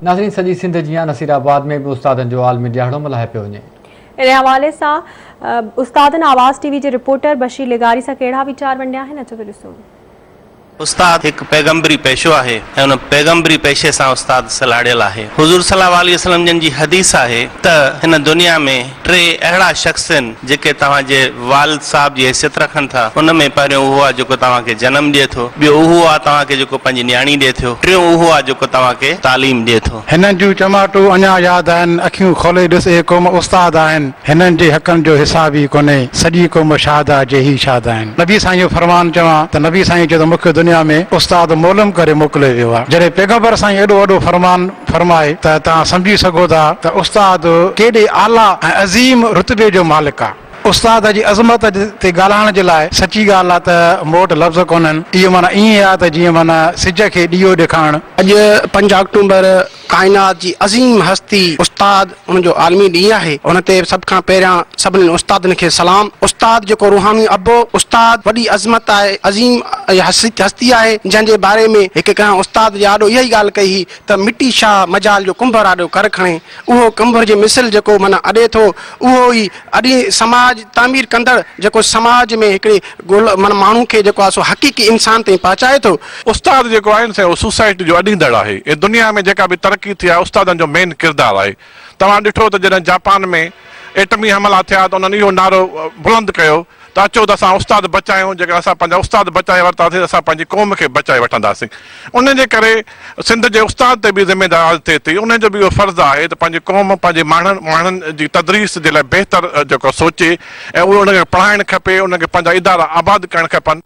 ناظرين سڄي سنڌ جيان نصير آباد ۾ به استادن جو عالمي ڏهاڙو ملهايو پيو وڃي. ان حوالي سان استادن آواز ٽي وي جي رپورٽر بشير لغاري سان ڪهڙا ويچار ونڊيا آهن اچو ته ڏسون. استاد هڪ پيغمبري پيشو آهي ۽ ان پيغمبري پيشي سان استاد سلهاڙيل آهي. حضور صلي الله عليه وسلم جن جي حديث آهي ته هن دنيا ۾ ٽي اهڙا شخص آهن جيڪي توهان جي والد صاحب جي حيثيت رکن ٿا، ان ۾ پهريون اهو آهي جيڪو توهان کي جنم ڏئي ٿو، ٻيو اهو آهي توهان کي جيڪو پنهنجي نياڻي ڏئي ٿيو، ٽيون اهو آهي جيڪو توهان کي تعليم ڏئي ٿو. هنن جون چماٽون اڃا ياد آهن، اکيون کولي ڏس اهي قوم استاد آهن، هنن جي حقن جو حساب ئي ڪونهي، سڄي قوم شاد آ جي هي شاد آهن. نبي سائين جو فرمان چوان ته نبي سائين چيو ته مون کي دنيا ۾ استاد معلم ڪري موڪليو ويو آ، جڏهن پيغمبر سائين ايڏو وڏو فرمان فرمائي ته توهان سمجهي سگهو ٿا ته استاد ڪيڏي اعليٰ ۽ عظيم رتبي جو مالڪ آ. استاد جي عظمت تي ڳالهائڻ جي لاء سچي ڳالهه آ ته مون وٽ لفظ ڪونهن. اهو معنيٰ ائين آ ته جيئن معنيٰ سج کي ڏيئو ڏيکارڻ. اڄ پنج آڪٽومبر ڪائنات جي عظيم هستي استاد ان جو عالمي ڏينهن آهي ان تي سڀ کان پهريان سڀني استادن کي سلام استاد جيڪو روحاني ابو استاد وڏي عظمت آهي عظيم هستي آهي جنهن جي باري ۾ هڪ ڪنهن استاد جي آڏو اها ئي ڳالهه ڪئي هئي ته مٽي شاهه مجال جو ڪنڀر آڏو ڪر کڻي، اهو ڪنڀر جي مثل جيڪو معنيٰ اڏي ٿو، اهو ئي اڏي سماج تعمير ڪندڙ جيڪو سماج ۾ هڪڙي گل معنيٰ ماڻهو کي جيڪو آهي سو حقيقي انسان تائين پهچائي ٿو. استاد جيڪو آهي نه سائين اهو سوسائٽي جو اڏيندڙ آهي. ۽ دنيا ۾ جيڪا به ترقي ٿي آهي استادن جو مين ڪردار آهي. توهان ڏٺو ته جڏهن جاپان ۾ ايٽمي حملا ٿيا ته انهن اهو نعرو بلند ڪيو ته اچو ته اسان استاد بچايون، جيڪڏهن اسان پنهنجا استاد بچائي ورتاسين ته اسان پنهنجي قوم کي بچائي وٺنداسين. ان جي ڪري سنڌ جي استاد تي به ذميداري عائد ٿئي ٿي، انهن جو به اهو فرض آهي ته پنهنجي قوم، پنهنجي ماڻهن ماڻهن جي تدريس جي لاء بهتر جيڪو سوچي ۽ اهو انهن کي پڙهائڻ کپي، انهن کي پنهنجا ادارا آباد ڪرڻ کپن.